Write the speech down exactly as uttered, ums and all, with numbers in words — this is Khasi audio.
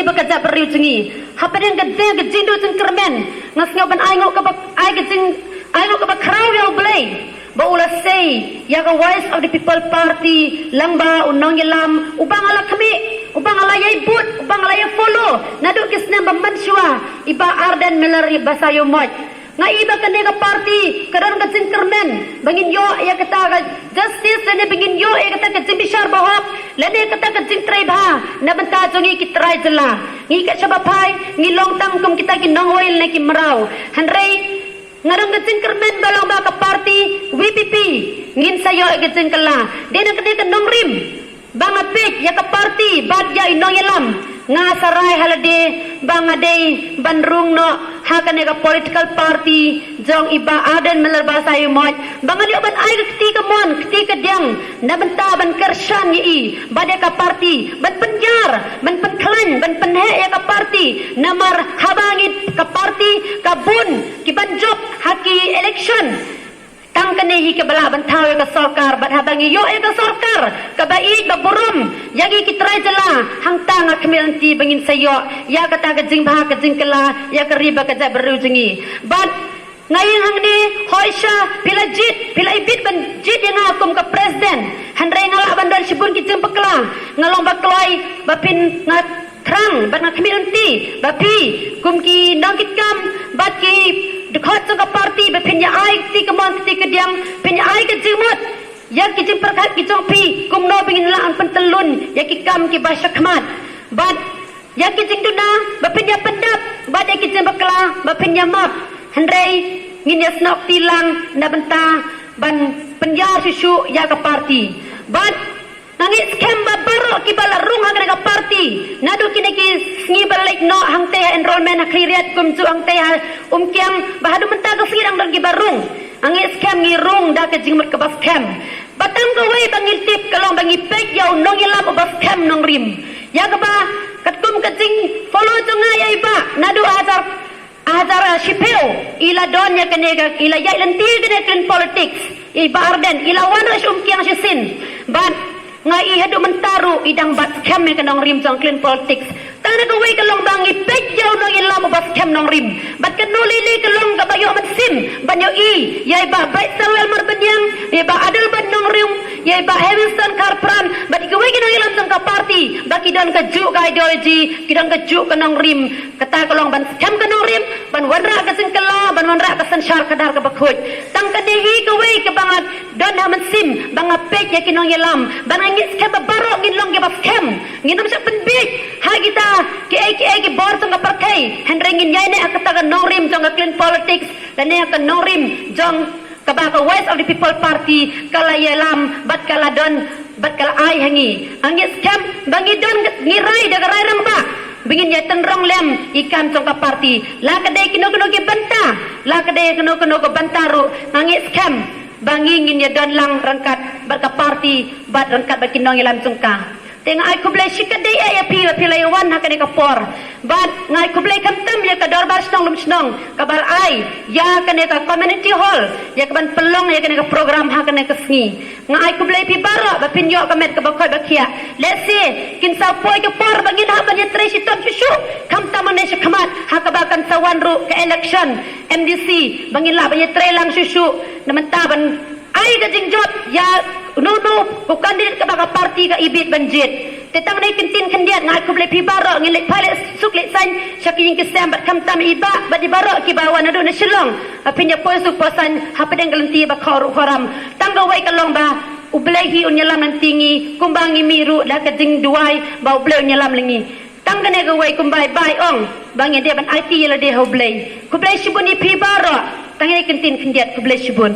ba ka jaitbynriew jong ngi. Hapdeng ka dei ka jingduh jingkyrmen, nga sngew ban ai nguh kaba, ai ka jing, ai nguh kaba khraw ïa U Blei ba u la sei ïa ka Voice of the People Party lyngba u nongïalam uba nga la khmih, uba nga la ïai bud, uba nga la ïai follow naduh ki snem ba mynshuwa, i Bah Ardent Miller Basaiawmoit. Nga i ba kane ka party ka don ka jingkyrmen ba ngin ïoh ïa kata ka justice, lane ba ngin ïoh ïa kata ka jingbishar bahok, lane kata ka jingtrei bha na bynta jong ngi ki trai jylla. Ngi kat shaba phai ngi long tang kum kita ki nongwei lane ki mraw. Hynrei nga don ka jingkyrmen ba long ba ka party V P P ngin sa ïoh ïa ka jingkylla. Dei na kane ka nongrim ba nga peit ïa ka party bad ïa i nongïalam, nga sa rai ha lade ba nga dei ban rung noh ha kane ka political party jong i Bah Ardent Miller Basaiawmoit, ba ngan ïoh ban ai ka kti kamon kti kadiang na bynta ban kyrshan ïa i bad ïa ka party, ban pynïar, ban pynkhlaiñ, ban pynheh ïa ka party. Namar haba ngi, ka party ka bun ki ban jop ha ki election, tang kane hi kaba lah ban thaw ïa ka sorkar, bad haba ngi ïoh ïa ka sorkar kaba ïeit ba burom ïa ngi ki trai jylla, hangta nga khmih lynti ba ngin sa ïoh ïa kata ka jingbha ka jingkylla ïa ka ri bad ka jaitbynriew jong ngi. Bad nga ïeng hangne, hooid sha phi la jied, phi la ibit ban jied ïa nga kum ka president, hynrei nga lah ban don shibun ki jingbakla. Nga long ba kloi ba phin, nga thrang bad nga khmih lynti ba phi kum ki nongkitkam bad ki dkhot jong ka party ba phin ïa ai kti kamon kti kadiang, phin ïa ai ka jingmut ïa ki jingpyrkhat ki jong phi kumno ba ngin lah ban pyntyllun ïa ki kam kiba shakhmat, bad ïa ki jingduna ba phin ïa pyndap, bad ïa ki jingbakla ba phin ïa map. Hynrei ngin ïa snoh kti lang na bynta ban pynïar shuh shuh ïa ka party. Bad nga ngeit skhem ba baroh kiba la rung ha kane ka party naduh kine ki sngi ba leit noh hangtei ha enrolment ha Khliehriat, kumjuh hangtei ha Umkiang, ba haduh mynta ka sngi dang don kiba rung. Nga ngeit skhem ngi rung da ka jingmut kaba skhem. Ba tang kawei ba ngi tip ka long ba ngi peit ïa u nongïalam uba skhem nongrim. Ïa kaba katkum ka jingfollow jong nga ïa i Bah naduh hajar, hajar shiphew i la don ïa kane ka, i la ïaid lynti ïa kane ka clean politics. I Bah Ardent i la wan ruh sha Umkiang shisien. Bad nga i haduh mynta ruh i dang bat skhem ïa ka nongrim jong clean politics. Tang na kawei ka long ba ngi peit ïa u nongïalam uba skhem nongrim. Bad kano lei lei ka long kaba ïoh mynsiem ban ïohi ïa i Bah Brightstarwell Marbaniang, ïa i Bah Adelbert Nongrum, ïa i Bah Heavingstone Kharpran, bad kiwei ki nongïalam jong ka party ba ki don kajuh ka ideology, ki don kajuh ka nongrim. Kata ka long ban skhem ka nongrim, ban wanrah ka jingkylla, ban wanrah ka synshar khadar kaba khuid. Tang kane hi kawei kaba nga don ha mynsiem ba nga peit ïa ki nongïalam, ba nga ngeit skhem ba baroh ngin long kiba skhem. Ngin ym shah pynbieit ha kita kiei kiei ki bor jong ka pyrthei, hynrei ngin ïaineh ha kata ka nongrim jong ka clean politics, lane ha ka nongrim jong kaba ka Voice of the People Party ka la ïalam bad ka la don bad ka la ai ha ngi. Nga ngeit skhem ba ngi don, ngi rai da ka rai rangbah ba ngin ïa tynrong lem i kam jong ka party. La ka dei kino kino ki bynta, la ka dei kino kino ki bynta ruh, nga ngeit skhem ba ngi ngin ïa don lang ryngkat bad ka party bad ryngkat bad ki nongïalam jong ka. Te nga ai khublei shikatdei eh ïa phi ba phi la ïa wan ha kane ka por. Bad nga ai khublei khamtam ïa ka Dorbar Shnong Lumshnong kaba la ai ïa kane ka community hall ïa kaban pynlong ïa kane ka program ha kane ka sngi. Nga ai khublei phi baroh ba phin ïoh ka met kaba koit ba khiah. Lehse kin sa poi ka por ba ngin hap ban ïatrei shitom shuh shuh, khamtam hangne shakhmat ha kaba kan sa wan ruh ka election M D C, ba ngin lah ban ïatrei lang shuh shuh na mynta ban ai ka jingjop ïa uno uno u candidate kaba ka party ka ibit ban jied. Te tang ne kyntien khyndiat, nga ai khublei phi baroh, ngin leit phai leit suk leit saiñ sha ki ïing ki sem bad khamtam i Bah bad i baroh kiba wan naduh na Shillong. Ba phin ïa poi suk poi saiñ hapdeng ka lynti ba khawruh khawram. Tang kawei ka long ba U Blei hi un ïalam lynti ngi, kumba ngi mih ruh da ka jingduwai ba U Blei un ïalam lynti ngi. Tang kane kawei kumba i Bah i ong ba ngi dei ban aiti ïa lade ha U Blei. Khublei shibun ïa phi baroh. Tang kine ki kyntien khyndiat, khublei shibun.